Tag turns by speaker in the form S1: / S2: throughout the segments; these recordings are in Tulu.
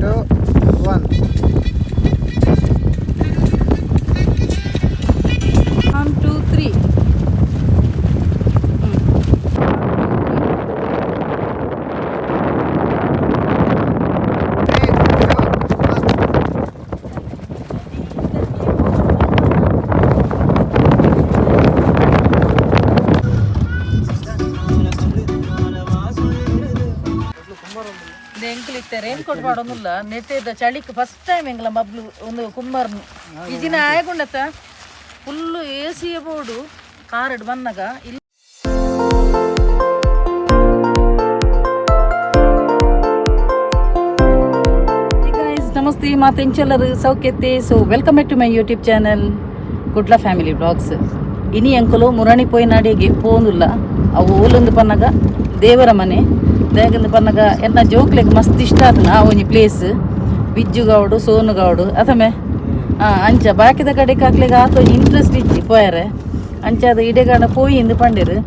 S1: 2 1.
S2: 1 2 3.
S1: 3 2 1.
S2: ಎಂಕುಲು ಇತ್ತೆ ರೇನ್ ಕೋಟ್ ಪಾಡೊಂದುಲ್ಲ ನೆಟ್ಟೆದ ಚಳಿಕ್ ಫಸ್ಟ್ ಟೈಮ್ ಎಂಗ್ಲ ಬಬ್ಲು ಒಂದು ಕುಮ್ಮರ್ನು ಇಜಿನ ಆಯಗುಂಡತ್ತ ಫುಲ್ಲು ಎ ಸಿ ಬೋರ್ಡು ಕಾರಡ್ ಬನ್ನಗ ಇಲ್ಲ. Guys, ನಮಸ್ತೆ ಮಾತೆಂಚಲರು ಸೌಖ್ಯತೆ. So welcome back to my YouTube channel Kudla family blogs. ಇನಿ ಅಂಕಲು ಮುರಣಿ ಪೋಯಿನಾಡಿಗೆ ಪೋಂದುಲ್ಲ. ಅವು ಓಲೊಂದು ಪನ್ನಗ ದೇವರ ಮನೆ ದೇಗಂದು ಪನ್ನಗ ಎನ್ನ ಜೋಕ್ಲೆಗ್ ಮಸ್ತ್ ಇಷ್ಟ ಆತನ ಆ ಒಂಜಿ ಪ್ಲೇಸ್ ಬಿಜ್ಜುಗೌಡು ಸೋನುಗೌಡು ಅಥಮೆ ಅಂಚ ಬಾಕಿದ ಕಡೆಗೆ ಹಾಕ್ಲಿಗೆ ಆತ ಒಂಜಿ ಇಂಟ್ರೆಸ್ಟ್ ಇಜ್ಜಿ ಪೋಯರೆ. ಅಂಚ ಅದು ಇಡೆಗಾಣ ಪೋಯಿ ಇಂದು ಪಂಡಿರು.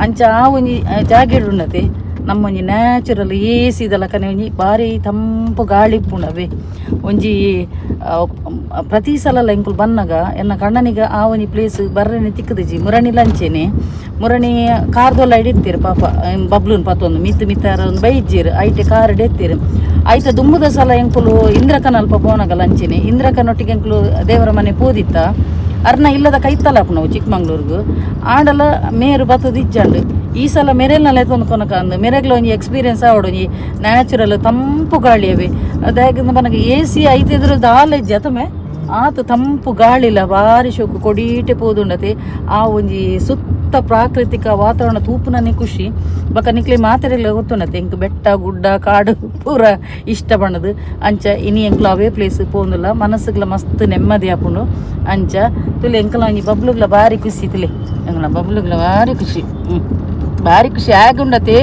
S2: ಅಂಚ ಆ ಒಂಜಿ ಜಾಗೆಡ್ ಉಂಡತೆ ನಮ್ಮೊಂಜಿ ನ್ಯಾಚುರಲ್ ಎ ಸಿ ಲಕನೆ ಒಂಜಿ ಬಾರಿ ತಂಪು ಗಾಳಿ ಇಪ್ಪುಂಡವೆ ಒಂಜಿ. ಪ್ರತಿ ಸಲ ಎಂಕುಲು ಬನ್ನಗ ಎನ್ನ ಕಣ್ಣನಿಗ ಆ ಒಂಜಿ ಪ್ಲೇಸ್ ಬರ್ರನೆ ತಿಕ್ಕದಿಜಿ. ಮುರಣಿ ಲಂಚೇನೆ ಮುರಣಿ ಕಾರ್ದೊಲ್ಲ ಹಿಡಿತೀರು ಪಾಪ ಬಬ್ಲೂನ್ ಪತ್ತೊಂದು ಮಿತ್ತು ಮಿತ್ತಾರ ಒಂದು ಬೈಜ್ಜಿರು ಐಟೆ ಕಾರ್ ಎತ್ತೀರು. ಐತ ದುಂಬುದ ಸಲ ಎಂಕುಲು ಇಂದ್ರಕನ ಅಲ್ಪ ಪೋನಗ ಲಂಚೇನೆ ಇಂದ್ರಕನೊಟ್ಟಿಗೆ ಎಂಕುಲು ದೇವರ ಮನೆ ಪೋದಿತ್ತ. ಅರ್ನ ಇಲ್ಲದ ಕೈತಲ್ಲ ನಾವು ಚಿಕ್ಕಮಂಗ್ಳೂರ್ಗು ಆಂಡಲ ಮೇರು ಬತ್ತದ ಇಜ್ಜಂಡು. ಈ ಸಲ ಮೆರೆಲ್ನಲ್ಲ ಎತ್ತೊಂದು ಕೊನಕ ಅಂದು ಮೆರೆಗ್ಲ ಒಂಜಿ ಎಕ್ಸ್ಪೀರಿಯನ್ಸ್ ಆವಡು ಒಂಜಿ ನ್ಯಾಚುರಲ್ ತಂಪು ಗಾಳಿ ಅವೆ. ಅದಾಗಿ ನನಗೆ ಎ ಸಿ ಐತಿದ್ರು ದಾಲೆಜ್ಜಿ ಅತಮೆ ಆತ ತಂಪು ಗಾಳಿಲ ಬಾರಿ ಶೋಕು ಕೊಡೀಟೆ ಪೋದುಂಡತೆ. ಆ ಒಂಜಿ ಸುತ್ತ ಪ್ರಾಕೃತಿಕ ವಾತಾವರಣ ತೂಪುನನೇ ಖುಷಿ. ಬೊಕ ನಿಕ್ಲೆ ಮಾತೆರೆಗ್ಲ ಗೊತ್ತುಂಡತೆ ಎಂಕ್ ಬೆಟ್ಟ ಗುಡ್ಡ ಕಾಡು ಪೂರ ಇಷ್ಟ ಬಣ್ಣದು. ಅಂಚ ಇನಿ ಎಂಕ್ಲ ಅವೇ ಪ್ಲೇಸ್ ಪೋಂದುಲ್ಲ ಮನಸ್ಸುಗ್ಲ ಮಸ್ತ್ ನೆಮ್ಮದಿ ಆಪುಂಡು. ಅಂಚ ತುಲೆ ಎಂಕಲ ಒಂಜಿ ಬಬ್ಲುಗ್ಲ ಬಾರಿ ಖುಷಿ ತುಲೆ ಎಂಕ್ಲ ಬಬ್ಲುಗ್ಲ ಬಾರಿ ಖುಷಿ. ಬಾರಿ ಖುಷಿ ಆಗುಂಡತೆ.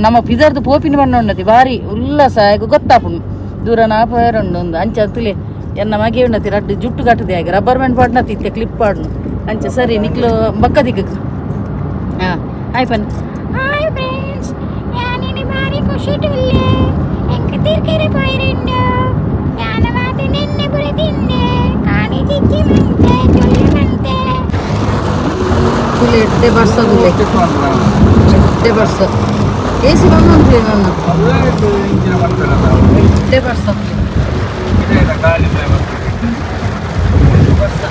S2: ನಮ್ಮ ಪಿದರ್ದು ಪೋಪಿನ ಬಣ್ಣ ಉಂಡತೆ ಬಾರಿ ಉಲ್ಲಾಸ ಆಗ ಗೊತ್ತಾಪುಂಡು ದೂರ ನಾ ಪೋಯರುಂಡು ಒಂದು. ಅಂಚ ತುಲೆ ಎನ್ನ ಮಗೆ ಉಂಡತಿ ರಡ್ಡು ಜುಟ್ಟು ಕಟ್ಟದೆ ಆಗ ರಬ್ಬರ್ ಬ್ಯಾಂಡ್ ಪಾಡ್ನತಿ ಇತ್ತೆ ಕ್ಲಿಪ್ ಪಾಡ್ನು. ಅಂಚ ಸರಿ ನಿಕ್ಲು ಬಕ್ಕದಿಕ್ಕ. ಹಾಂ ಹಾಯ್ ಪನ್.
S3: ಹಾಯ್ ಫ್ರೆಂಡ್ಸ್, ಯಾನಿನಿ ಬಾರಿ ಖುಷಿಟುಲ್ಲೆ. ಎಂಕ್ ತಿರ್ಕೆರೆ ಪೋಯಿರಿಂಡು ಯಾನ ಮಾತೆ ನಿನ್ನೆ ಪುರ ತಿಂದೆ ಕಾಣಿ ಚಿಚ್ಚಿ ಮಂತೆ ಚೊಲ್ಲೆ ಮಂತೆ.
S2: ತುಲೆ ಎಡ್ಡೆ ಬರ್ಸ ತುಲೆ ಎಡ್ಡೆ ಬರ್ಸ ಎ ಸಿ ಬಂದು ನನ್ನ ಎಡ್ಡೆ ಬರ್ಸ ತುಲೆ ಬರ್ಸ.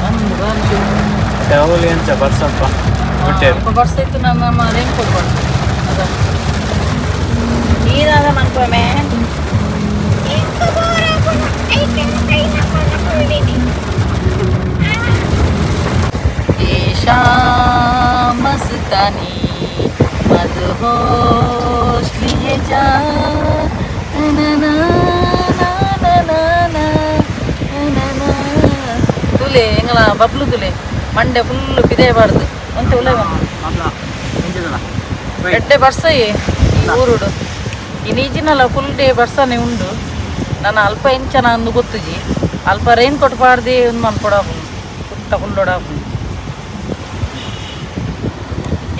S2: ಒಂದು ಬಾರಿ ಶೋಕು.
S4: ಎಂಚ ಬರ್ಸಪ್ಪ ಬಿಟ್ಟೇರು.
S2: ಅಲ್ಪ ಬರ್ಸ ಇತ್ತು ನನ್ನ ನಮ್ಮ ರೇನ್ ಕೋಟ್ ಕೊಡು ಅದ ನೀರಾದ ಮನ್ಕೊಮೆ.
S3: ಎಂಕ್ ಬೋರಾಪುನ ಐತೆ ಕೈನ ಕೊನ
S2: ये शाम मस्तानी मदहोश लिए जा ना ना ना ना ना ना ना ना. ತುಲೆ ಎಂಗಲ ಬಬ್ಲು ತುಲೆ ಮಂಡೆ ಫುಲ್ ಪಿದೆ ಬಾರ್ದು ಒಂತೆ ಉಲೆ. ಎಡ್ಡೆ ಬರ್ಸ ಈ ಊರುಡು ಈ ನೀಜಿನಲ್ಲ ಫುಲ್ ಡೇ ಬರ್ಸನೆ ಉಂಡು. ನಾನು ಅಲ್ಪ ಎಂಚನ ಅಂದು ಗೊತ್ತುಜಿ. ಅಲ್ಪ ರೈನ್ ಕೋಟ್ ಪಾಡ್ದೆ ಒಂದು ಮನ್ಪೊಡಾಪುಂಡು ಕುತ್ತ ಕುಲ್ಲೊಡಾಪುಂಡು.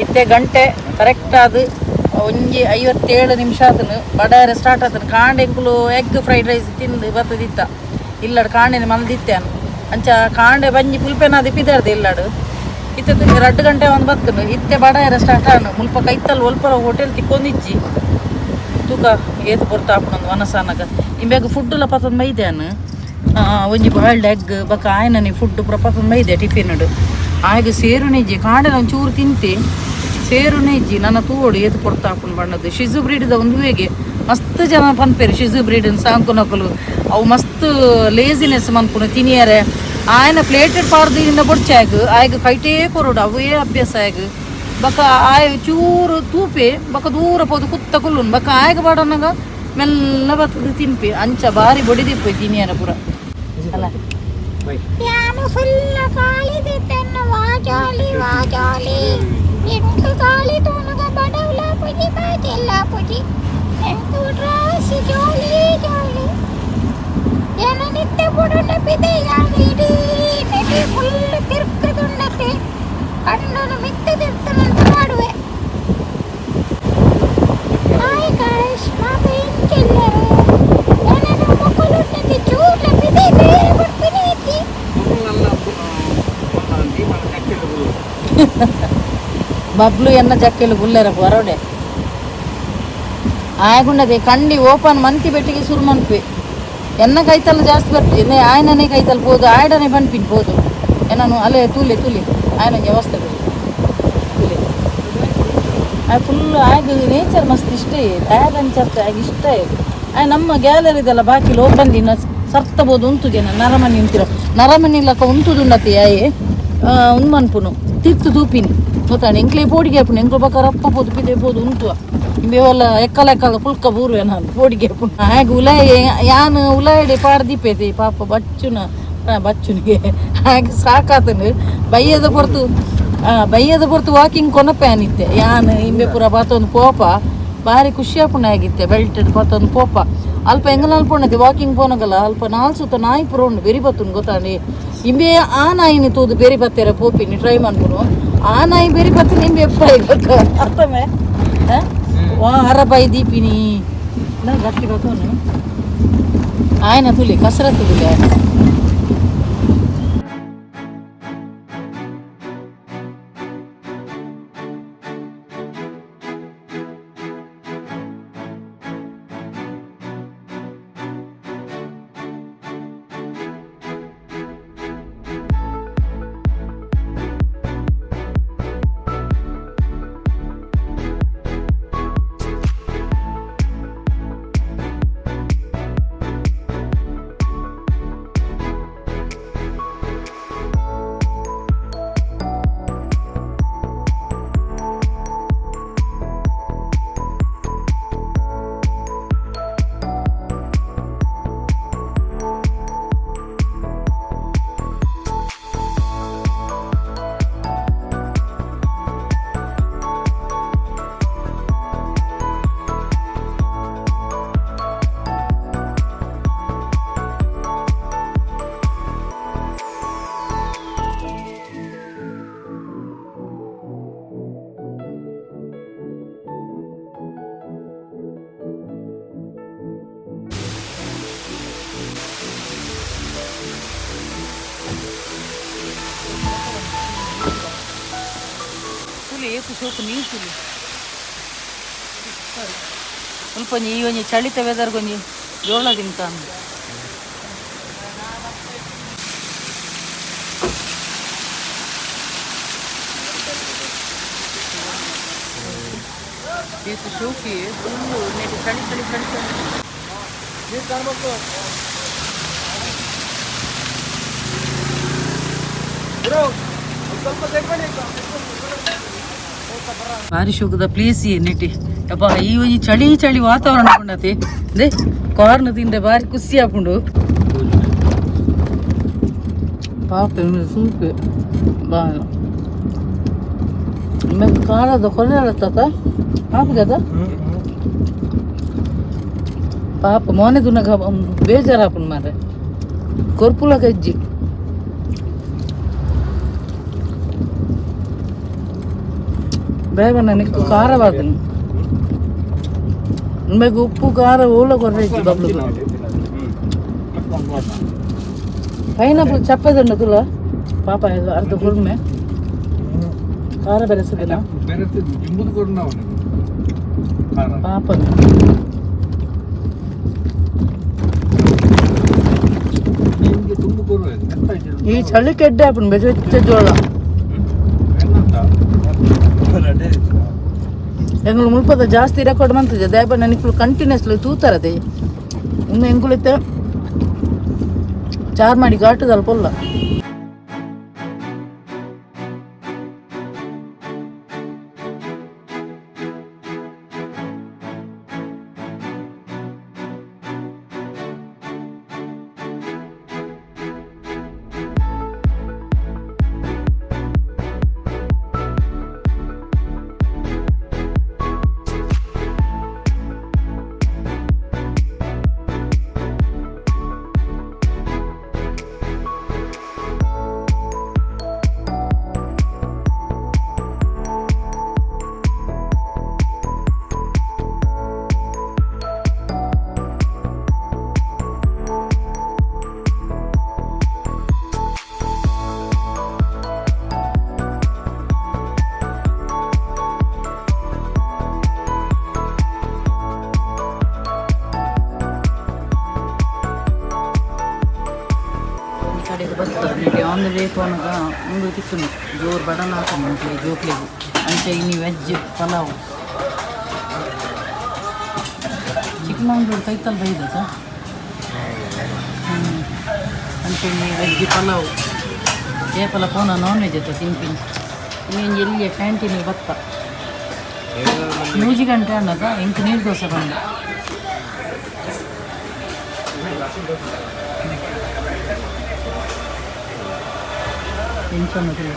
S2: ಇತ್ತೆ ಗಂಟೆ ಕರೆಕ್ಟ್ ಆದ್ 1:57 ಆತನು. ಬಡಾರೆ ಸ್ಟಾರ್ಟ್ ಆತನು. ಕಾಂಡೆ ಎಂಕುಲು ಎಗ್ ಫ್ರೈಡ್ ರೈಸ್ ತಿಂದು ಬತ್ತದಿತ್ತ ಇಲ್ಲಡು ಕಾಂಡೆನೆ ಮಲ್ದಿತ್ತೆ ಅಂಚ ಕಾಂಡೆ ಬಂಜಿ ಪುಲ್ಪೆನಾದಿ ಪಿದಾರ್ದೆ ಇಲ್ಲಡು. ಇತ್ತೆ 2 ಗಂಟೆ ಒಂದು ಬತ್ತನು. ಇತ್ತೆ ಬಡಾರೆ ಸ್ಟಾರ್ಟ್ ಆನು. ಮುಲ್ಪ ಕೈತಲ್ ಒಲ್ಪರ ಹೋಟೆಲ್ ತಿಕ್ಕೊಂದಿಜ್ಜಿ. ತೂಕ ಏತ್ ಪೊರ್ತು ಆಪುಂಡು ವನಸಾನಗ. ಇಂಬೆಗ್ ಫುಡ್ಡುಲ ಪತ್ತೊಂದು ಮೈದ್ಯಾನು ಒಂಜಿ ಬಾಯ್ಲ್ಡ್ ಎಗ್ ಬೊಕ ಆಯನನಿ ಫುಡ್ ಪೂರ ಪತ್ತೊಂದು ಮೈದೆ ಟಿಫಿನ್. ಆಯಗ್ ಸೇರುನಿಜ್ಜಿ. ಕಾಂಡೆ ಒಂಚೂರು ತಿಂತೆ ಸೇರುನೇ ಇಜ್ಜಿ. ನನ್ನ ತೂವೊಡು ಏತ್ ಪೊರ್ತು ಆಪುಂಡು ಬಣ್ಣದ್ದು. ಶಿಜು ಬ್ರೀಡ್ದ ಒಂದು ಹೇಗೆ ಮಸ್ತ್ ಜನ ಪನ್ಪೆರು ಶಿಜು ಬ್ರೀಡ್ ಸಾಂಕುನಕುಲು ಅವು ಮಸ್ತ್ ಲೇಸಿನೆಸ್ ಮನ್ಪುನು ತಿನಿಯರೆ. ಆಯನ ಪ್ಲೇಟೆಡ್ ಪಾಡ್ದು ಬೊಡ್ಚಿ ಆಯಗ್ ಆಯಗ್ ಕೈಟೇ ಕೊರೊಡು ಅವೇ ಅಭ್ಯಾಸ ಆಯಗ್. ಬೊಕ ಆಯ ಚೂರು ತೂಪೆ ಬೊಕ ದೂರ ಪೋದು ಕುತ್ತ ಕುಲ್ಲುನು. ಬೊಕ ಆಯಗ್ ಪಾಡನಗ ಮೆಲ್ಲ ಬತ್ತದ ತಿನ್ಪೆ. ಅಂಚ ಬಾರಿ ಬೊಡಿದಿಪ್ಪೆ ತಿನಿಯರ ಪೂರ ಅಲ್ಲ.
S3: ಯಾನು ಫುಲ್ ಗಾಳಿ ದಿತ್ತನ್ನ ವಾ ಜಾಲಿ ವಾ ಜಾಲಿ. ಎಂಕ್ ಗಾಳಿ ತೂನಗ ಬಡವ್ಲ ಪುಜಿ ಬಾಜೆಲ್ಲ ಪುಜಿ. ಎಂಕ್ ರಾಸಿ ಜಾಲಿ ಜಾಲಿ. ಯಾನ ನಿತ್ಯ ಬುಡುನ ಪಿದೆ ಯಾನ ಇಡೀ ನೆಡಿ ಫುಲ್ ತಿರ್ಕದುಂಡತೆ ಕಣ್ಣನು ಮಿತ್ತ ತಿರ್ತನ.
S2: ಬಬ್ಲು ಎನ್ನ ಜಕ್ಕೆಲು ಗುಲ್ಲೆರ ಬರೋಡೆ ಆಯಗುಂಡದೆ ಕಂಡಿ ಓಪನ್ ಮಂತಿ ಬೆಟ್ಟಿಗೆ ಶುರು ಮನ್ಪಿ ಎನ್ನ ಕೈತಲ್ಲ ಜಾಸ್ತಿ ಬರ್ಪಿ ಎನ್ನೆ ಆಯನನೇ ಕೈತಲ್ ಪೋದು ಆಯಡನೆ ಬನ್ಪಿನ್ ಪೋದು ಎನ್ನನು ಅಲ್ಲೇ ತೂಲೆ ತೂಲೆ ಆಯನ ವ್ಯವಸ್ಥೆ ತೂಲೆ. ಆ ಫುಲ್ ಆಗ ನೇಚರ್ ಮಸ್ತ್ ಇಷ್ಟ ಆಗ ಅಂಚರ್ತ ಆಗ ಇಷ್ಟ ಆ ನಮ್ಮ ಗ್ಯಾಲರಿದೆಲ್ಲ ಬಾಕಿ ಓಪನ್ ದಿನ ಸರ್ತಬೋದು ಉಂತು ಜನ ನರಮನಿ ಉಂತಿರ ನರಮನಿ ಲಕ್ಕ ಉಂತುದುಂಡತಿ ಆಯೆ ಉನ್ಮನ್ಪುನು ತಿತ್ತು ತೂಪಿನಿ ಗೊತ್ತಾಣ ಎಂಕ್ಲೆ ಪೋಡಿಗೆ ಆಪುನು ಎಂಕ್ಲು ಬಕ್ಕ ರಪ್ಪ ಪೋದು ಪಿದೆ ಪೋದು ಉಂಟು ಇಂಬೆವಲ್ಲ ಎಕ್ಕಲ ಎಕ್ಕಲ ಪುಲ್ಕ ಬೂರುವೆ ನಾನು ಪೋಡಿಗೆ ಆಪುನು ಹಾಗೆ ಉಲಾಯ ಯಾನ್ ಉಲಾಯಡೆ ಪಾಡ್ದಿಪ್ಪೇತಿ ಪಾಪ ಬಚ್ಚುನ ಬಚ್ಚುನಿಗೆ ಹಾಗೆ ಸಾಕಾತನು ಬಯ್ಯದ ಪೊರ್ತು ಬಯ್ಯದ ಪೊರ್ತು ವಾಕಿಂಗ್ ಕೊನಪೆ ಅನಿತ್ತೆ ಯಾನ್ ಇಂಬೆ ಪೂರ ಬಾತೊಂದು ಪೋಪ ಬಾರಿ ಖುಷಿ ಆಪುಣ ಆಗಿತ್ತೆ ಬೆಲ್ಟೆಡ್ ಬಾತೊಂದು ಪೋಪ ಅಲ್ಪ ಎಂಗಲ ಅಲ್ಪ ವಾಕಿಂಗ್ ಪೋನಗಲ್ಲ ಅಲ್ಪ ನಾಲ್ ಸುತ್ತ ನಾಯಿ ಪುರ ಉಂಡು ಬೆರಿ ಬತ್ತುಂಡು ಗೊತ್ತಾಂಡಿ ಇಂಬೆ ಆ ನಾಯಿನಿ ತೂದು ಬೆರಿ ಬತ್ತೆರ ಪೋಪಿನಿ ಟ್ರೈ ಮನ್ಪುನು ಆ ನಾಯಿ ಬೆರಿ ಬತ್ತಿನ ಇಂಬೆ ಎಪ್ಪ ಅರ್ಥಮೇ ವಾ ಅರಬಾಯಿ ದೀಪಿನಿ ನಾ ಗಟ್ಟಿ ಬತ್ತೋನು ಆಯನ ತುಲಿ ಕಸರತ್ತು ತುಲಿ ಆಯನ. ತುಲಿ ಏಕು ಸೋಕು ನೀರು ತುಲಿ ಸ್ವಲ್ಪ ಈ ಒಂಜಿ ಚಳಿತ ವೆದರ್ ಒಂಜಿ ಜೋಳ ತಿಂತಾನು. ಏಕು ಶೋಕಿ ಫುಲ್ಲು ನೆಟ್ ಚಳಿ ಚಳಿ ಚಳಿ ಚಳಿ.
S1: ನೀರು ಕಾಣ್ಬೇಕು ಬ್ರೋ, ಒಂದ್ ಸ್ವಲ್ಪ ಸೈಡ್ ಬನ್ನಿ.
S2: ಬಾರಿ ಶೋಕದ ಪ್ಲೇಸ್ ನೆಟ್ಟಿ ಅಬ್ಬಾ ಈ ಒಂಜಿ ಚಳಿ ಚಳಿ ವಾತಾವರಣ ಉಂಡತಿ they corn ತಿಂಡೆ ಬಾರಿ ಖುಷಿ ಆಪುಂಡು ಪಾಪ ಸೂಪ್ ಬಾ ಆಮೇಲೆ ಖಾರದ ಕೊಲೆ ತಾತ ಪಾಪಗದ ಪಾಪ ಮೋನೆ ದುನಗ ಬೇಜಾರಾಪುಂಡು ಮಾರ್ರೆ ಕೊರ್ಪುಲ ಕಜ್ಜಿ ಬೇಗ ನನಗೆ ಖಾರವಾದನು ನಿಮಗೆ ಉಪ್ಪು ಖಾರ ಓಲ ಕೊರ್ರೆ ಬಬ್ಲು ಪೈನಾಪಲ್ ಚಪ್ಪದುಂಡು ತುಲ ಪಾಪ ಇದು ಅರ್ಧ ಕುರ್ಮೆ ಖಾರ ಬೆರೆಸದಿಲ್ಲ.
S1: ಜಿಂಬುದು ಕೊಡು ನಾವು.
S2: ಪಾಪ
S1: ನಿಮಗೆ ತುಂಬ ಕೊಡು.
S2: ಈ ಚಳಿ ಕೆಡ್ಡೆ ಆಪುಂಡು ಬೆಚ್ಚ ಬೆಚ್ಚ ಜೋಳ. ಎಂಗಳು ಮುಲ್ಪದ ಜಾಸ್ತಿ ರೆಕಾರ್ಡ್ ಮಂತದೆ ದಯಪ ನನಗೆ ಕಂಟಿನ್ಯೂಸ್ಲಿ ತೂತಾರದೆ ಇನ್ನು ಎಂಕುಲಿತ್ತೆ ಚಾರ್ ಮಾಡಿ ಘಾಟದಲ್ಲಿ ಪೊಲ್ಲ. On the way ಪೋನಗ ಉಂದು ತಿಕ್ಕುಂಡು ಜೋರು ಬಡಲ ಹಾಕೊಂಡು ಜೋಕ್ಲೆಗ್ ಅಂಚ ಇನಿ ವೆಜ್ ಪಲಾವ್ ಚಿಕ್ಕಮಂಗ್ಳೂರು ಕೈತಲ್ ಬೈದ ಸರ್. ಅಂಚ ಇನಿ ವೆಜ್ ಪಲಾವ್. ಏಪಲ ಪೋನ ನಾನ್ ವೆಜ್ ಅತ್ತ ತಿನ್ಪಿನಿ. ಇನ್ನೊಂದು ಎಲ್ಲಿಯ ಕ್ಯಾಂಟೀನ್ ಬತ್ತ 3 ಗಂಟೆ ಅನ್ನದ ಎಂಕ್ ನೀರು ದೋಸೆ ಬಂದ. ಎಂಚ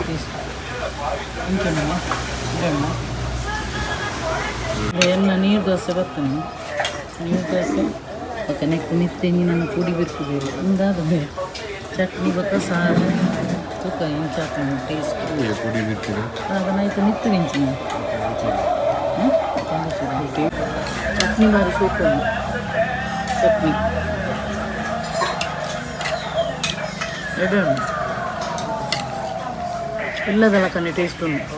S2: ಟೇಸ್ಟ್ ಎಂಚಣ್ಣಮ್ಮ ಇರಣ್ಣ ಎನ್ನ ನೀರು ದೋಸೆ ಬರ್ತೇನೆ. ನೀರು ದೋಸೆ ಬೊಕ್ಕ ನೆಕ್ ಮಿತ್ತೆ ನನ್ನ ಪುಡಿ ಬಿರ್ತದೆ. ಇಂದಾದ ಚಟ್ನಿ ಬೊಕ್ಕ ಸಾರು. ತೂಕ ಎಂಚ ಟೇಸ್ಟ್.
S1: ಪುಡಿ ಬಿಡ್ತೀರಿ.
S2: ಆಗ ನೈಟ್ ಮಿತ್ತು ಮಿಂಚಿನ ಚಟ್ನಿ ಬಾರಿ ಸೂಪರ್ ಚಟ್ನಿ. ಎಡೆ ಉಂಟು ಇಲ್ಲದಲ್ಲ ಕಣ್ಣೆ ಟೇಸ್ಟ್ ಉಂಟು.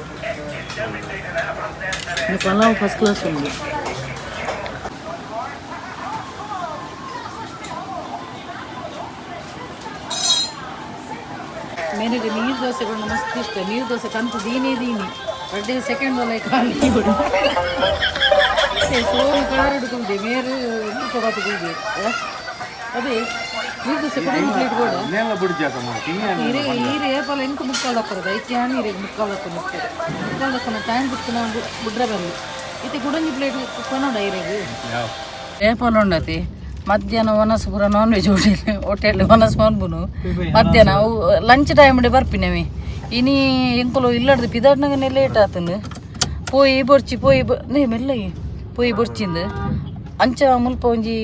S2: ಇನ್ನು ಪಲಾವ್ ಫಸ್ಟ್ ಕ್ಲಾಸ್ ಉಂಟು. ಮೇರೆಗೆ ನೀರು ದೋಸೆಗಳು ಮಸ್ತ್ ಇಷ್ಟ. ನೀರು ದೋಸೆ ಕಂತು ದೀನಿ ದೀನಿ ರಡ್ಡೆ ಸೆಕೆಂಡ್ ಒಲೆ ಖಾಲಿ ಬಿಡು. ಸೋನು ಕಾರ್ ಹಿಡ್ಕೊಂಡೆ ಮೇರು ಬಾತು ಕುಲ್ದೆ. ಅದೇ ನೀರು ದೋಸೆ ಕೂಡ ಪ್ಲೇಟ್ ಕೂಡ.
S1: ನೇಮ ಬಿಡ್ಜಾತ.
S2: ಈರೆ ಈರೆ ಏಪಲ ಎಂಕು ಮುಕ್ಕಾಲ್ ದಕ್ಕರದ ಐತೆ. ನೀರಿಗೆ ಮುಕ್ಕಾಲ್ ದಕ್ಕ ಮುಕ್ತಾರೆ. ಮುಕ್ಕಾಲ್ ದಕ್ಕನ ಟೈಮ್ ಬಿಟ್ಟು ನಾವು ಬುಡ್ರ ಬರಲಿ ಇತ್ತೆ ಗುಡಂಜಿ ಪ್ಲೇಟ್ ಕೊನೋಡ ಈರೆಗೆ. ಏಪಲ ಉಂಡತಿ ಮಧ್ಯಾಹ್ನ ಒನಸ್ ಪೂರ non veg hotel hotel ಒನಸ್ ಮನ್ಪುನು. ಮಧ್ಯಾಹ್ನ ಅವು ಲಂಚ್ ಟೈಮ್ ಬರ್ಪಿನವಿ. ಇನಿ ಎಂಕುಲು ಇಲ್ಲಡ್ದು ಪಿದಾಡ್ನಾಗನೆ ಲೇಟ್ ಆತಂದು ಪೋಯಿ ಬೊರ್ಚಿ ಪೋಯಿ ನೇ ಮೆಲ್ಲ ಪೋಯಿ ಬೊರ್ಚಿಂದು. ಅಂಚ ಮುಲ್ಪ ಒಂಜಿ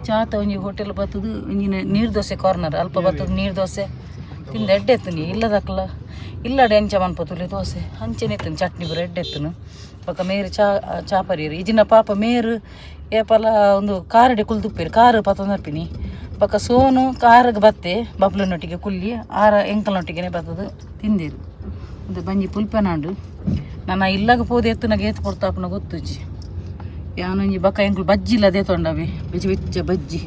S2: ಚಾತ ಒಂಜಿ ಹೋಟೆಲ್ ಬತ್ತದು. ಒಂಜಿ ನೀರು ದೋಸೆ ಕಾರ್ನರ್ ಅಲ್ಪ ಬತ್ತದು. ನೀರು ದೋಸೆ ತಿಂದು ಎಡ್ಡೆ ಎತ್ತುನಿ. ಇಲ್ಲದಕ್ಲ ಇಲ್ಲಡೆ ಎಂಚ ಮನ್ಪತುಲಿ ದೋಸೆ ಅಂಚೆನೆ ಎತ್ತುನು. ಚಟ್ನಿ ಪೂರ ಎಡ್ಡೆ ಎತ್ತುನು. ಬೊಕ ಮೇರು ಚಾ ಚಾ ಪರಿಯರು ಇಜಿನ ಪಾಪ ಮೇರು ಏಪಲ ಒಂದು ಕಾರಡೆ ಕುಲ್ದುಪ್ಪೇರು. ಕಾರು ಪತ್ತೊಂದರ್ಪಿನಿ. ಬೊಕ ಸೋನು ಕಾರಿಗೆ ಬತ್ತೆ ಬಬ್ಲುನೊಟ್ಟಿಗೆ ಕುಲ್ಲಿ ಆರ ಎಂಕಲ್ನೊಟ್ಟಿಗೆನೆ ಬತ್ತದು ತಿಂದಿರು. ಒಂದು ಬಂಜಿ ಪುಲ್ಪೆನಾಂಡು ನನ್ನ ಇಲ್ಲಗ ಪೋದು ಎತ್ತುನಾಗ ಏತ್ ಕೊಡ್ತಾಪನ ಗೊತ್ತುಜ್ಜಿ. ಯಾನೊಂಜಿ ಬೊಕ ಎಂಕುಲು ಬಜ್ಜಿ ಇಲ್ಲ ಅದೇ ತೊಂಡವೆ ಬೆಚ್ಚ ಬೆಚ್ಚ ಬಜ್ಜಿ.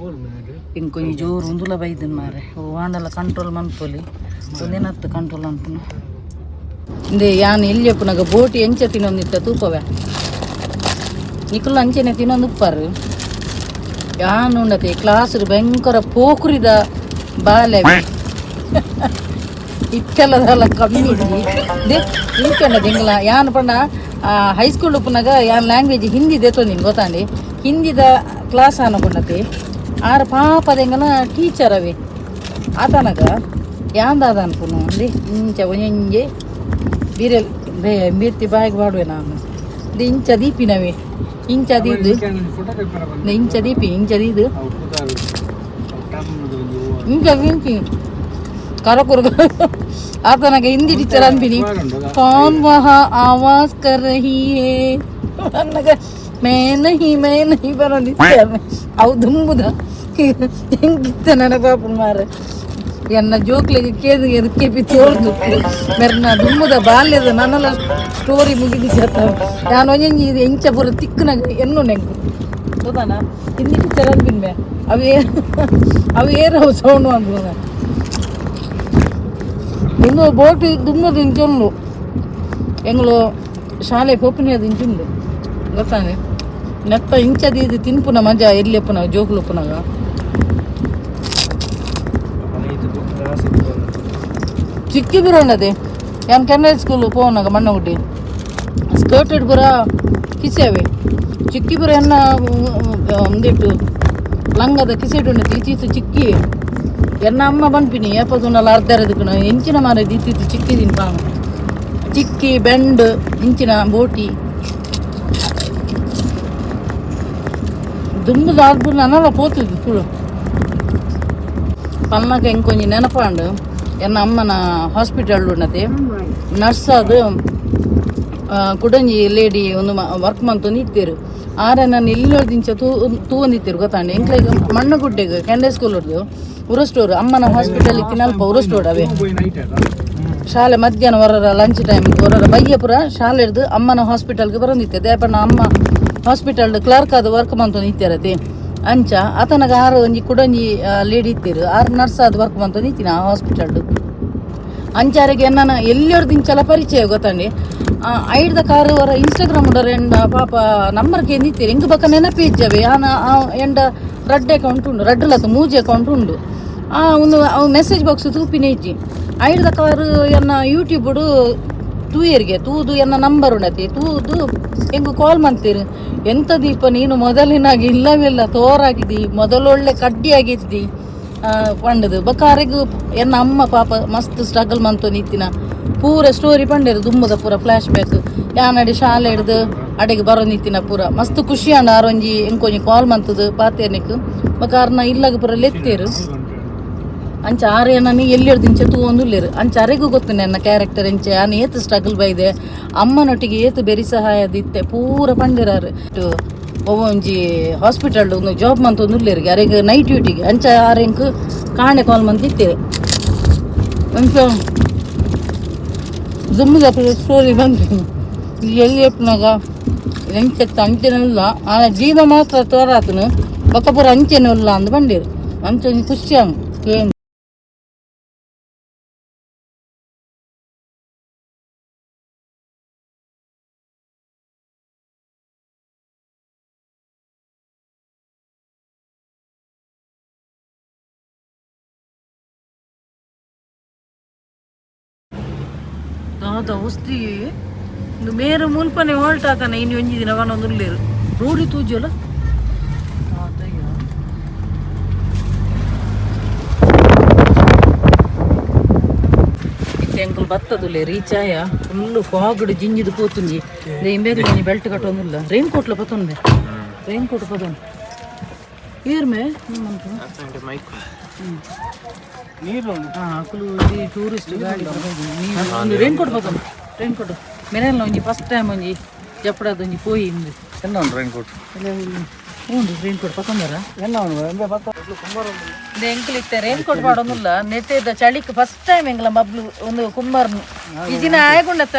S2: ಇಂಕೊಂಜಿ ಜೋರು ಉಂದುಲ ಬೈದನ್ ಮಾರೆ. ವಾಂಡಲ ಕಂಟ್ರೋಲ್ ಮನ್ಪೊಲಿ ಒಂದೇನತ್ತು ಕಂಟ್ರೋಲ್ ಅನ್ಪುನು. ಇಂದೆ ಯಾನ್ ಎಲ್ಲಿ ಬೋಟಿ ಎಂಚ ತಿನ್ನೊಂದಿತ್ತ ತೂಪವೆ. ನಿಕುಲು ಅಂಚೆನೆ ತಿನ್ನೊಂದು ಉಪ್ಪಾರು. ಯಾನ್ ಉಂಡತೆ ಕ್ಲಾಸ್ ಭಯಂಕರ ಪೋಕುರಿದ ಬಾಲೆ ಇತ್ತೆಲ್ಲದಲ್ಲ ಕಮ್ಮಿ they ಇಂಚಂಡ ದಿಂಗ್ಲ. ಯಾನ್ ಪಂಡ ಹೈಸ್ಕೂಲ್ ಉಪ್ಪುನಾಗ ಯಾನ್ ಲ್ಯಾಂಗ್ವೇಜ್ ಹಿಂದಿ ದೇತೊಂದಿನಿ ಗೊತ್ತಾಂಡಿ. ಹಿಂದಿದ ಕ್ಲಾಸ್ ಅನ್ಕೊಂಡತಿ. ಆರ ಪಾಪದೆಂಗನ ಟೀಚರ್ ಅವೆ ಆತನಗ ಯಾನ್ ದಾದ ಅನ್ಪುನು ಅಂದೆ ಇಂಚ ಒಂಜೊಂಜೆ ಬೀರೆಲ್ ಬೇ ಮೀರ್ತಿ ಬಾಯಿಗೆ ಬಾಡುವೆ ನಾನು. ಇದು ಇಂಚ ದೀಪಿನವೇ ಇಂಚ ದೀದು ಇಂಚ ದೀಪಿ ಇಂಚ ದೀದು ಇಂಚ ಇಂಚಿ ಕರಕುರ್ಗ ಆತನಗ ಹಿಂದಿ ಟೀಚರ್ ಅನ್ಪಿನಿ, कौन वहाँ आवाज कर रही है ಅನ್ನಗ मैं नहीं मैं नहीं ಬರೋದಿತ್ತೆ. ಅವು ದುಂಬುದ ಹೆಂಗಿತ್ತ ನನಪಾಪು ಮಾರ. ಎನ್ನ ಜೋಕ್ಲಿಗೆ ಕೇದು ಕೆಪಿ ತೋರ್ದು ಮೆರ್ನ ದುಂಬುದ ಬಾಲ್ಯದ ನನ್ನಲ ಸ್ಟೋರಿ ಮುಗಿದು ಜತ. ನಾನು ಒಂಜೊಂಜಿ ಇದು ಎಂಚ ಪೂರ ತಿಕ್ಕುನಾಗ ಎನ್ನು ನೆಂಕು ಗೊತ್ತಾನ. ಹಿಂದಿ ಟೀಚರ್ ಅನ್ಪಿನ್ ಮೇ ಅವು ಅವು ಏರವು ಸೌಂಡ್ ಅನ್ಪುನ. ಇನ್ನು ಬೋಟಿ ದುಮ್ಮದು ಇಂಚುಂಡು. ಎಂಗ್ಲು ಶಾಲೆ ಪೋಪಿನ ಇಂಚುಂಡು ಗೊತ್ತಾನೆ. ನೆತ್ತ ಇಂಚದ ಇದು ತಿನ್ಪುನ ಮಜಾ ಎಲ್ಲಿ ಎಪ್ಪುನ ಜೋಕುಲು ಉಪ್ಪುನಾಗ. ಚಿಕ್ಕಿ ಬಿರೋಣದೆ ಯಾನ್ ಕೆನರಾ ಸ್ಕೂಲ್ ಪೋನಾಗ ಮಣ್ಣಗುಡ್ಡಿ ಸ್ಕರ್ಟ್ ಪೂರ ಕಿಸೆವೆ ಚಿಕ್ಕಿ ಪೂರ ಎನ್ನ ಒಂದಿಟ್ಟು ಲಂಗದ ಕಿಸೆಟ್ ಉಂಡು ಇತ್ತಿತ್ತು ಚಿಕ್ಕಿ. ಎನ್ನ ಅಮ್ಮ ಪನ್ಪಿನಿ ಏಪದುಂಡಲ ಅರ್ಧ ಅರ್ಧಕ್ಕುನ ಎಂಚಿನ ಮಾರ ಇತ್ತಿತ್ತು ಚಿಕ್ಕಿ ತಿನ್ಪಾನು ಚಿಕ್ಕಿ ಬೆಂಡ್ ಇಂಚಿನ ಬೋಟಿ ದುಂಬುದ ಆರ್ಬು ನನಲ ಪೋತುದು ತುಳು ಪನ್ನಕ. ಇಂಕೊಂಜಿ ನೆನಪಾಂಡು ಎನ್ನ ಅಮ್ಮನ ಹಾಸ್ಪಿಟಲ್ ಉನ್ನತೆ ನರ್ಸ್ ಅದು ಕುಡಂಜಿ ಲೇಡಿ ಒಂದು ವರ್ಕ್ ಮಂತೊಂದು ಇತ್ತೀರು. ಆರೆ ನಾನು ಎಲ್ಲೋದಿಂಚ ತೂ ತೂವೊಂದಿತ್ತೀರು ಗೊತ್ತಾಂಡು. ಎಂಕ್ಲೆಗ್ ಮಣ್ಣಗುಡ್ಡೆಗ್ ಕೆಂಡೆ ಸ್ಕೂಲ್ ಉರ್ದು ಉರಸ್ಟೋರು ಅಮ್ಮನ ಹಾಸ್ಪಿಟಲ್ ಇತ್ತಿನಲ್ಪ ಉರಸ್ಟೋಡ್ ಅವೇ. ಶಾಲೆ ಮಧ್ಯಾಹ್ನ ಹೊರರ ಲಂಚ್ ಟೈಮ್ ಹೊರರ ಬಯ್ಯಪುರ ಶಾಲೆ ಹಿಡ್ದು ಅಮ್ಮನ ಹಾಸ್ಪಿಟಲ್ಗೆ ಬರೋದಿತ್ತೆ. ದೇಪಣ್ಣ ಅಮ್ಮ ಹಾಸ್ಪಿಟಲ್ ಕ್ಲರ್ಕ್ ಅದು ವರ್ಕ್ ಮಂತೊಂದು ಇತ್ತಿರತಿ. ಅಂಚ ಆತನಗ ಆರು ಒಂಜಿ ಕುಡೊಂಜಿ ಲೇಡಿ ಇತ್ತೀರು. ಆರು ನರ್ಸ್ ಅದು ವರ್ಕ್ ಮಂತೊಂದು ಇತ್ತಿನ ಆ ಹಾಸ್ಪಿಟಲ್. ಅಂಚಾರಿಗೆ ಎನ್ನನ ಎಲ್ಲಿಯವ್ರದ್ದು ಪರಿಚಯ ಗೊತ್ತಂಡಿ ಐಡ್ದ ಕಾರು ಅವರ ಇನ್ಸ್ಟಾಗ್ರಾಮ್ ಉಡರ್ ಎಂಡ ಪಾಪ ನಂಬರ್ ಕೇಂದಿತ್ತೀರಿ ಇಂಗ್ ಬಕ್ಕ ನೆನಪಿ ಇಜ್ಜವೆ ಆನ ಎಂಡ ರಡ್ಡ್ ಅಕೌಂಟ್ ಉಂಡು ರಡ್ಡಲತ್ತು ಮೂಜಿ ಅಕೌಂಟ್ ಉಂಡು ಆ ಒಂದು ಅವು ಮೆಸೇಜ್ ಬಾಕ್ಸ್ ತೂಪಿನ ಇಜ್ಜಿ ಐಡ್ದ ಕಾರು ಎನ್ನ ಯೂಟ್ಯೂಬ್ ತೂಯರಿಗೆ ತೂದು ಎನ್ನ ನಂಬರ್ ಉಂಡತಿ ತೂದು ಹೆಂಗು ಕಾಲ್ ಮಾಡ್ತೀರಿ ಎಂತ ದೀಪ ನೀನು ಮೊದಲಿನಾಗಿ ಇಲ್ಲವಿಲ್ಲ ತೋರಾಗಿದ್ದಿ ಮೊದಲೊಳ್ಳೆ ಕಡ್ಡಿಯಾಗಿದ್ದಿ ಪಂಡದು ಬಕಾರಿಗು ಎನ್ನ ಅಮ್ಮ ಪಾಪ ಮಸ್ತ್ ಸ್ಟ್ರಗಲ್ ಮಂತು ನಿತ್ತಿನ ಪೂರ ಸ್ಟೋರಿ ಪಂಡೇರು ದುಮ್ಮದ ಪೂರ ಫ್ಲ್ಯಾಶ್ ಬ್ಯಾಕ್ ಯಾನಡಿ ಶಾಲೆ ಹಿಡ್ದು ಅಡೆಗೆ ಬರೋ ನಿತ್ತಿನ ಪೂರ ಮಸ್ತ್ ಖುಷಿ ಅಂಡ ಆರೊಂಜಿ ಎಂಕೊಂಜಿ ಕಾಲ್ ಮಂತದು ಪಾತೇನಿಕ್ ಬಕಾರ್ನ ಇಲ್ಲಾಗ ಪೂರ ಲೆತ್ತೇರು ಅಂಚ ಆರೆ ನಾನು ಎಲ್ಲಿ ಇಂಚೆ ತೂವೊಂದುಲ್ಲೇರು ಅಂಚ ಅರೆಗೂ ಗೊತ್ತು ನನ್ನ ಕ್ಯಾರೆಕ್ಟರ್ ಎಂಚೆ ಆನೆ ಏತು ಸ್ಟ್ರಗಲ್ ಬೈದೆ ಅಮ್ಮನೊಟ್ಟಿಗೆ ಏತು ಬೆರಿ ಸಹಾಯದಿತ್ತೆ ಪೂರ ಪಂಡಿರಾರು ಒಂಜಿ ಹಾಸ್ಪಿಟಲ್ ಒಂದು ಜಾಬ್ ಮಂತೊಂದುಲ್ಲೇರಿಗೆ ಅರೆಗ್ ನೈಟ್ ಡ್ಯೂಟಿಗೆ ಅಂಚ ಆರೆಂಕ್ ಕಾಣೆ ಕಾಲ್ ಮಂತಿತ್ತೇವೆ ಅಂಚ ದುಮ್ಮದ ಸ್ಟೋರಿ ಬಂತು ಎಲ್ಲಿ ಎಪ್ಪನಾಗ ಎಂಚೆತ್ತ ಅಂಚೆನಲ್ಲ ಆ ಜೀವ ಮಾತ್ರ ತೋರಾತನು ಬೊಕ್ಕ ಪೂರ ಅಂಚೆನಲ್ಲ ಅಂದ್ ಬಂದಿರು ಅಂಚ ಒಂಜಿ ಖುಷಿ ಅಂಗ್ ದಾದ ವಸ್ತಿ ಇಂದು ಮೇರು ಮುಲ್ಪನೆ ಹೋಲ್ಟ್ ಆತನ ಇನ್ನು ಒಂಜಿ ದಿನ ವನೊಂದು ಉಲ್ಲೇರು ರೋಡಿ ತೂಜಲ್ಲ ಇತ್ತೆ ಬತ್ತದುಲ್ಲೆ ರೀಚಾಯ ಫುಲ್ ಫಾಗ್ಡ್ ಜಿಂಜಿದು ಪೋತುಂಜಿ ಇಂಬೇಗ ಒಂಜಿ ಬೆಲ್ಟ್ ಕಟ್ಟೊಂದುಲ್ಲ ರೈನ್ ಕೋಟ್ಲ ಪತ್ತೊಂದೆ ರೈನ್ ಕೋಟ್ ಪತ್ತೊಂದು ಏರ್ಮೆ ಅಕುಲು ಟೂರಿಸ್ಟ್ ಗಾಡಿ ರೈನ್ ಕೋಟ್ ಪತ್ತೊಂದು ರೈನ್ ಕೋಟ್ ಮೆರೆಲ್ಲ ಒಂಜಿ ಫಸ್ಟ್ ಟೈಮ್ ಒಂಜಿ ಜಪ್ಪಡದ ಒಂಜಿ ಪೋಯಿ ಇಂದು
S1: ಎನ್ನ ಉಂಡು ರೈನ್ ಕೋಟ್
S2: ಹ್ಞೂ ರೈನ್ ಕೋಟ್ ಪತ್ತೊಂದರ ಎಂಕಲ್ ಇತ್ತೆ ರೈನ್ ಕೋಟ್ ಪಾಡೊಂದುಲ್ಲ ನೆಟ್ಟೆದ ಚಳಿಕ್ ಫಸ್ಟ್ ಟೈಮ್ ಎಂಗ್ಲ ಬಬ್ಲು ಒಂದು ಕುಂಬಾರ್ನು ಈ ದಿನ ಆಯಗುಂಡತ್ತ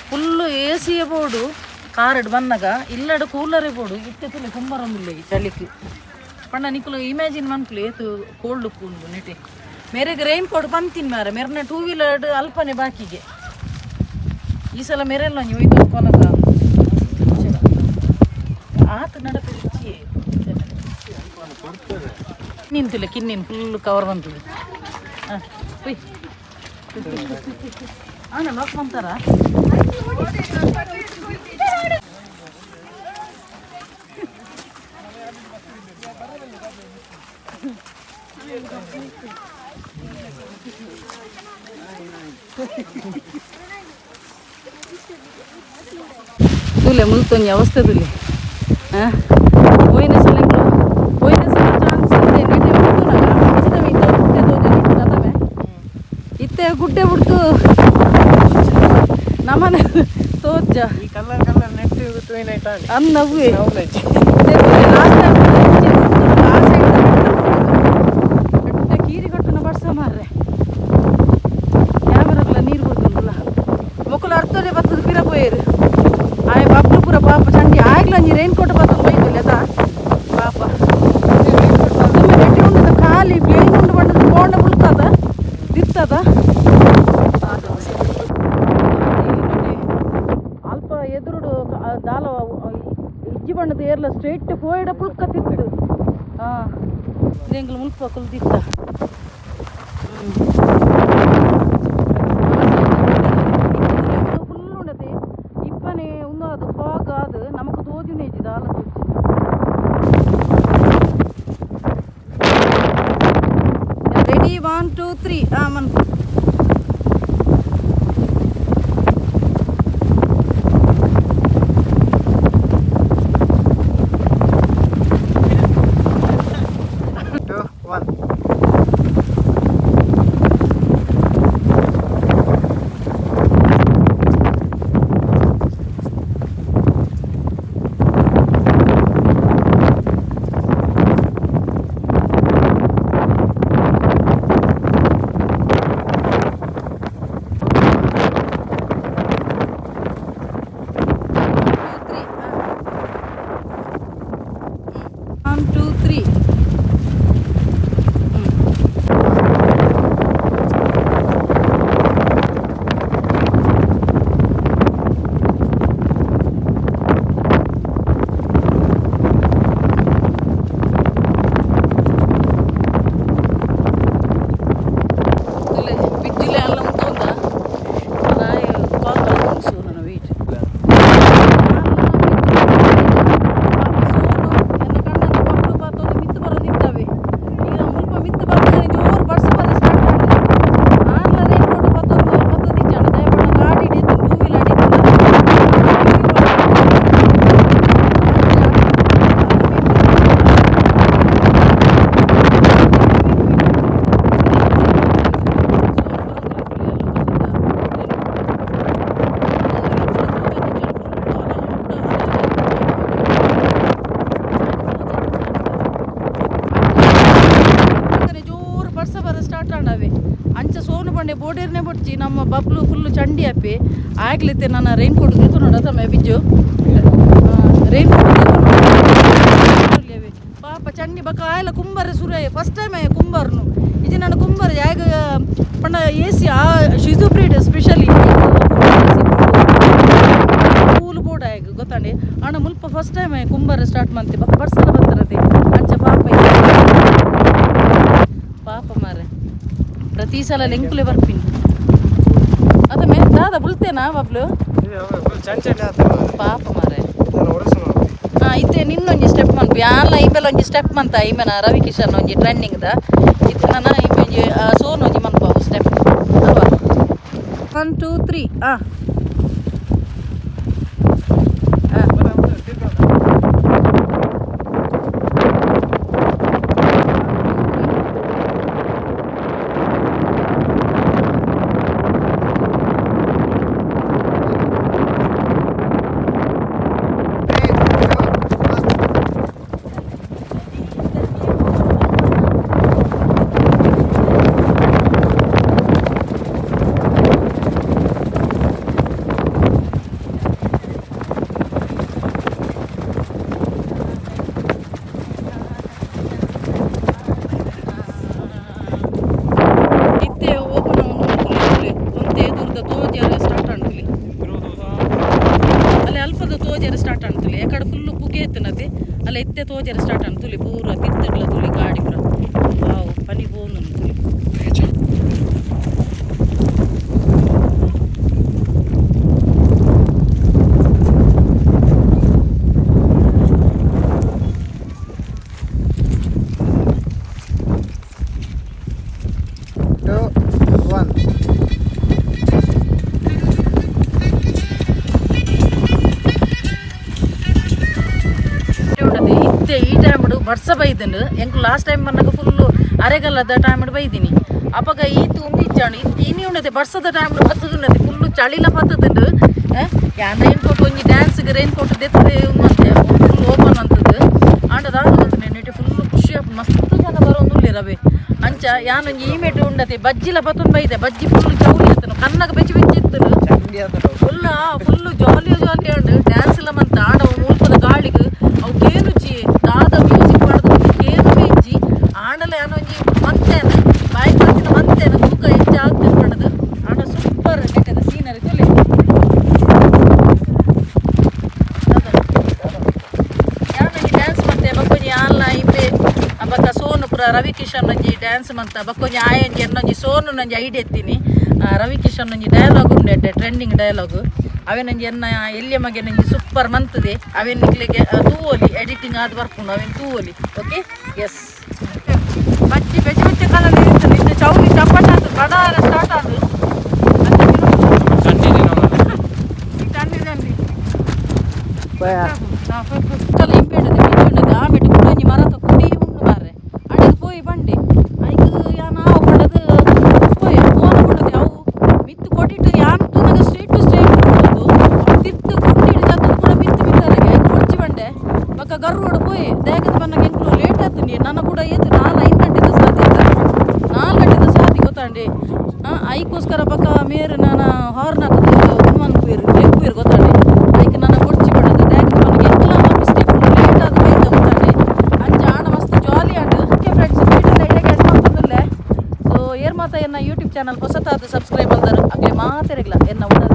S2: full A C ಬೋಡು ಕಾರಡ್ ಬನ್ನಗ ಇಲ್ಲಡ ಕೂಲರೇ ಬೋಡು ಇತ್ತೆ ತುಲೆ ಕುಂಬಾರೊಂದುಲ್ಲ ಈ ಚಳಿಕ್ ಪಂಡ ನಿಕುಲು ಇಮ್ಯಾಜಿನ್ ಮನ್ಕುಲು ಏತು ಕೋಲ್ಡ್ ಉಪ್ಪುಂಡು ನೆಟೆ ಮೇರೆಗೆ ರೈನ್ ಕೋಟ್ ಬಂತೀನಿ ಮಾರ ಮೆರ್ನ ಟೂ ವೀಲರ್ ಅಲ್ಪನೆ ಬಾಕಿಗೆ ಈ ಸಲ ಮೆರೆಲ್ಲ ಒಂಜಿ ಒಯ್ತು ಕೊನಕ ಆತ ನಡಪೆ ನಿಂತಿಲ್ಲ ಕಿನ್ನಿನ್ ಫುಲ್ ಕವರ್ ಬಂತದೆ ಹಾಂ ಉಯ್ ಹಾಂ ಲಾಕ್ ಬಂತಾರ ತುಲೆ ಮುಲ್ತೊಂಜಿ ಅವಸ್ಥೆ ತುಲೆ ಹಾಂ ಪೋಯಿನ ಸಲ ಪೋಯಿನ ಸಲ ಚಾನ್ಸ್ ಇದೆ ನೆಟೆ ಮುಲ್ತುನಗ ಅಂಚಿದ ಮಿತ್ತ ಗುಡ್ಡೆ ತೋಜೊಂದಿತ್ತು ಕದಮೆ ಇತ್ತೆ ಗುಡ್ಡೆ ಬಿಡ್ತು ನಮನೆ ತೋಜ
S4: ಈ colour colour net ತೂಯಿನ
S2: ಅನ್ನವ್ವೆ last time ಕೀರಿ ಕಟ್ಟುನ ಬರ್ಸ ಮಾರ್ರೆ ಕ್ಯಾಮರಾಗ್ಲ ನೀರು ಕೊಡ್ತುಂಡಲ್ಲ ಮೊಕ್ಕಲು ಅರ್ಥೋದೆ ಬತ್ತದ ಪಿರ ಪೋಯೇರು ಆಯ್ ಬಬ್ಲು ಪೂರ ಪಾಪ ಚಂಡಿ ಆಗ್ಲ ಒಂಜಿ ರೈನ್ ಕೋಟ್ ಬತ್ತದ ಬೈದಿಲ್ಲ ಅದ ಪಾಪ ತುಂಬ ನೆಟ್ಟಿ ಉಂಡದ ಖಾಲಿ ಪ್ಲೇನ್ ಉಂಡು ಬಂಡದ ಪೋಂಡ ಬುಡ್ತದ ದಿತ್ತದ ಅಲ್ಪ ಎದುರುಡು ದಾಲ ಇಜ್ಜಿ ಬಣ್ಣದ ಏರ್ಲ ಸ್ಟ್ರೈಟ್ ಪೋಯಿಡ ಪುಲ್ಕ ತಿತ್ತು ಹಾಂ ಎಂಗ್ಲು ಮುಲ್ಪ ಕುಲ್ದಿತ್ತ ಫುಲ್ ಉಂಡತೆ ಇಪ್ಪನೆ ಉಂದು ಅದು ಫಾಗ್ ಅದು ನಮಕ್ ತೋಜುನೆ ಇಜ್ಜಿ ದಾಲ ತೋಜಿ ರೆಡಿ 1 2 3 ಆ ಮನ್
S4: 2 1
S2: ಪೋಡೇರ್ನೆ ಬೊಡ್ಚಿ ನಮ್ಮ ಬಬ್ಲು ಫುಲ್ ಚಂಡಿ ಅಪ್ಪಿ ಆಗ್ಲಿತ್ತೆ ನನ್ನ ರೈನ್ ಕೋಟ್ ದೇತು ನೋಡ ತಮ್ಮ ಬಿಜ್ಜು ರೈನ್ ಕೋಟ್ ಪಾಪ ಚಂಡಿ ಬಕ್ಕ ಆಯಲ ಕುಂಬಾರ ಸುರಾಯ ಫಸ್ಟ್ ಟೈಮ್ ಆಯ ಕುಂಬಾರ್ನು ಇದು ನನ್ನ ಕುಂಬಾರ ಯಾಗ ಪಂಡ ಎ ಸಿ ಆ ಶಿಜು ಬ್ರೀಡ್ ಸ್ಪೆಷಲಿ ಕೂಲು ಬೋರ್ಡ್ ಆಯ್ತು ಗೊತ್ತಾಂಡಿ ಅಣ್ಣ ಮುಲ್ಪ ಫಸ್ಟ್ ಟೈಮ್ ಆಯ್ ಕುಂಬಾರ ಸ್ಟಾರ್ಟ್ ಮಾಡ್ತಿ ಬಕ್ಕ ಬರ್ಸಲ ಬರ್ತರತಿ ಅಂಚ ಪಾಪ ಪಾಪ ಮಾರೆ ಪ್ರತಿ ಸಲ ಲೆಂಕುಲೆ ಬರ್ಪಿನಿ ಅದ ಮೇ ದಾದ ಬುಲ್ತೇನಾ ಬಬ್ಲು ಪಾಪ ಮಾರೆ. ಹಾ ಇತ್ತೆ ನಿನ್ನೊಂಜಿ ಸ್ಟೆಪ್ ಮನ್ಪು ಯಾಲ ಇಮೆಲ ಒಂಜಿ ಸ್ಟೆಪ್ ಮಂತ ಇಮೆನ ರವಿ ಕಿಶನ್ ಒಂಜಿ ಟ್ರೆಂಡಿಂಗ್ ದ ಇತ್ತೆ ನನ್ನ ಇಮೆಂಜಿ ಸೋನ್ ಒಂಜಿ ಮನ್ಪಾವು ಸ್ಟೆಪ್ ಅಲ್ವಾ? 1 2 3. ಆ ಇತ್ತೆ ಓಪನ್ ಒಂತೆ ದೂರದ ತೋಜಾರ ಸ್ಟಾರ್ಟ್ ಆಣ್ತುಲಿ. ಅಲ್ಲಿ ಅಲ್ಪದ ತೋಜಾರ ಸ್ಟಾರ್ಟ್ ಆಣ್ತುಲಿ. ಎಕಡೆ ಫುಲ್ ಪುಗೆ ಎತ್ತನತೆ ಅಲ್ಲ ಇತ್ತೆ ತೋಜಾರ ಸ್ಟಾರ್ಟ್ ಆಣ್ತುಲಿ ಪೂರ ತಿರ್ತಿಡ್ಲ ತುಲಿ ಗಾಡಿ ಪೂರ. ವಾವ್ ಪನಿ ಪೋನು ತುಲಿ.
S4: 2 1.
S2: ಉಂಡತೆ ಇತ್ತೆ ಈ ಟೈಮ್ ಬರ್ಸ ಬೈದನು. ಎಂಕ್ ಲಾಸ್ಟ್ ಟೈಮ್ ಬಂದಾಗ ಫುಲ್ಲು ಅರೆಗಲ್ಲದ ಟೈಮ್ ಬೈದಿನಿ. ಅಪಗ ಈತ್ ಉಂದು ಇಚ್ಚಾಣು ಇತ್ತೆ ಇನಿ ಉಂಡತೆ ಬರ್ಸದ ಟೈಮ್ ಬರ್ತದುಂಡತೆ ಫುಲ್ಲು ಚಳಿಲ ಬರ್ತದುಂಡು. ಯಾನ್ ರೈನ್ ಕೋಟ್ ಒಂಜಿ ಡ್ಯಾನ್ಸ್ಗೆ ರೈನ್ ಕೋಟ್ ದೆತ್ತದೆ ಅಂತೆ ಫುಲ್ ಓಪನ್ ಅಂತದ್ದು ಆಂಡ ದಾದ ಗೊತ್ತುಂಡೆ ನೆಟ್ ಫುಲ್ ಖುಷಿ ಆಪುಂಡು. ಮಸ್ತ್ ಜನ ಬರೋಂದುಲ್ಲೆರ್ ಅವೇ ಅಂಚ ಯಾನ್ ಒಂಜಿ ಈ ಮೇಟ್ ಉಂಡತೆ ಬಜ್ಜಿಲ ಬತ್ತೊಂದು ಬೈದೆ. ಬಜ್ಜಿ ಫುಲ್ ಚೌಲಿ ಇತ್ತನು ಕನ್ನಗ ಬೆಚ್ಚಿ ಬೆಚ್ಚಿ ಇತ್ತನು ಫುಲ್ ಫುಲ್ ಜಾಲಿ ಜಾಲಿ ಉಂಡು ಡ್ಯಾನ್ಸ್ ಎಲ್ಲ ಮಂತ. ಆಂಡ ಅವು ಮುಲ್ಪದ ಗಾಳಿಗ್ ಅವು ಕೇನುಜಿ ದಾದ ಮ್ಯೂಸಿಕ್ ಪಾಡ್ದು ಕೇನುವೇ ಇಜ್ಜಿ. ಆಂಡಲ ಯಾನ್ ಒಂಜಿ ಮಂತೇನ ಬಾಯಿ ಪಂತಿನ ಮಂತೇನ ತೂಕ ಹೆಚ್ಚ ಆಗ್ತದೆ ಪಂಡದು. ಆಂಡ ಸೂಪರ್ ನೆಟ್ಟದ ಸೀನರಿ ತುಲೆ. ಯಾನೊಂಜಿ ಡ್ಯಾನ್ಸ್ ಮಂತೆ ಬಕ್ಕೊಂಜಿ ಆಲ್ಲ ಇಂಬೆ ಬಕ್ಕ ಸೋನು ಪುರ ರವಿ ಕಿಶನ್ ಒಂಜಿ ಡ್ಯಾನ್ಸ್ ಮಂತ ಬಕ್ಕೊಂಜಿ ಆಯಂಜಿ ಎನ್ನೊಂಜಿ ಸೋನು ನಂಜಿ ಐಡಿಯಾ ಎತ್ತೀನಿ. ರವಿ ಕಿಶನ್ ಒಂಜಿ ಡೈಲಾಗ್ ಉಂಡೆ ಟ್ರೆಂಡಿಂಗ್ ಡೈಲಾಗ್ ಅವೇನೊಂಜಿ ಎನ್ನ ಎಲ್ಲಿಯ ಮಗೆ ನಂಜಿ ಸೂಪರ್ ಮಂತದೆ. ಅವೇನ್ ನಿಕ್ಲೆಗೆ ತೂವೊಲಿ ಎಡಿಟಿಂಗ್ ಆದ್ ಬರ್ಪುಂಡು ಅವೇನ್ ತೂವೊಲಿ. ಓಕೆ ಎಸ್ ಬಜ್ಜಿ ಬೆಚ್ಚ ಬೆಚ್ಚ ಕಾಲಲ್ಲಿ ಇರ್ತದೆ ಇತ್ತೆ ಚೌಲಿ ಚಪ್ಪಟ ಆತು ಬಡಾರ ಸ್ಟಾರ್ಟ್ ಆದು. ಇಂಪೇಡದೆ ಮಿಂಚುಂಡದೆ ಆ ಮೆಟ್ಟು ಕುಡೊಂಜಿ ಮರತ ಕುಡಿ ಉಂಡು ಮಾರ್ರೆ ಅಡೆಗ್ ಪೋಯಿ ಬಂಡೆ ಐಕ್ ಯಾನ್ ಆವು ಪಂಡದು ಪೋಯೆ ಫೋನ್ ಕೊಡದೆ ಅವು ಮಿತ್ತು ಕೊಟ್ಟಿಟ್ಟು ಯಾನ್ ತೂನಗ ಸ್ಟ್ರೈಟ್ ಟು ಸ್ಟ್ರೈಟ್ ಕೊಡೋದು ಅವು ತಿರ್ತು ಗುಂಡಿಡು ಜತ್ತುದು ಕೂಡ ಮಿತ್ತು ಮಿತ್ತರೆಗೆ ಐಕ್ ಕೊಡ್ಚಿ ಬಂಡೆ ಬೊಕ್ಕ ಗರ್ರೋಡು ಪೋಯೆ ದೇಗದ ಬನ್ನಗ ಎಂಕ್ಲು ಲೇಟ್ ಆತುಂಡಿ ನನ್ನ ಕೂಡ ಏತು 4-5 ಗಂಟೆದ ಸಾಧ್ಯ 4 ಗಂಟೆದ ಸಾಧ್ಯ ಗೊತ್ತಾಂಡಿ. ಐಕ್ಕೋಸ್ಕರ ಬೊಕ್ಕ ಮೇರು ನಾನ ಹಾರ್ನ್ ಹಾಕುದು ಮನ್ಪುವೆರ್ ಲೆಪ್ಪುವೆರ್ ಗೊತ್ತಾಂಡಿ. ಐಕ್ ನನ್ನ ಕೊಡ್ಚಿ ಪಡೋದು ದೇಗದ ಬನ್ನಗ ಎಂಕ್ಲ ಮಿಸ್ಟೇಕ್ ಉಂಡು ಲೇಟ್ ಆದ್ ಬೈದ ಗೊತ್ತಾಂಡಿ. ಅಂಚ ಆಂಡ ಮಸ್ತ್ ಜಾಲಿ ಆಂಡ್. ಓಕೆ ಫ್ರೆಂಡ್ಸ್ ವೀಡಿಯೋ ಇಡೆಗೆ ಎಂಡ್ ಮಲ್ತೊಂದುಲ್ಲೆ. ಸೊ ಏರ್ ಮಾತ ಎನ್ನ ಯೂಟ್ಯೂಬ್ ಚಾನಲ್ ಹೊಸತಾದ ಸಬ್ಸ್ಕ್ರೈಬ್ ಆದರ್ ಅಗ್ಲೆ ಮಾತೆರೆಗ್ಲ ಎನ್ನ ಉಡಲ್ದ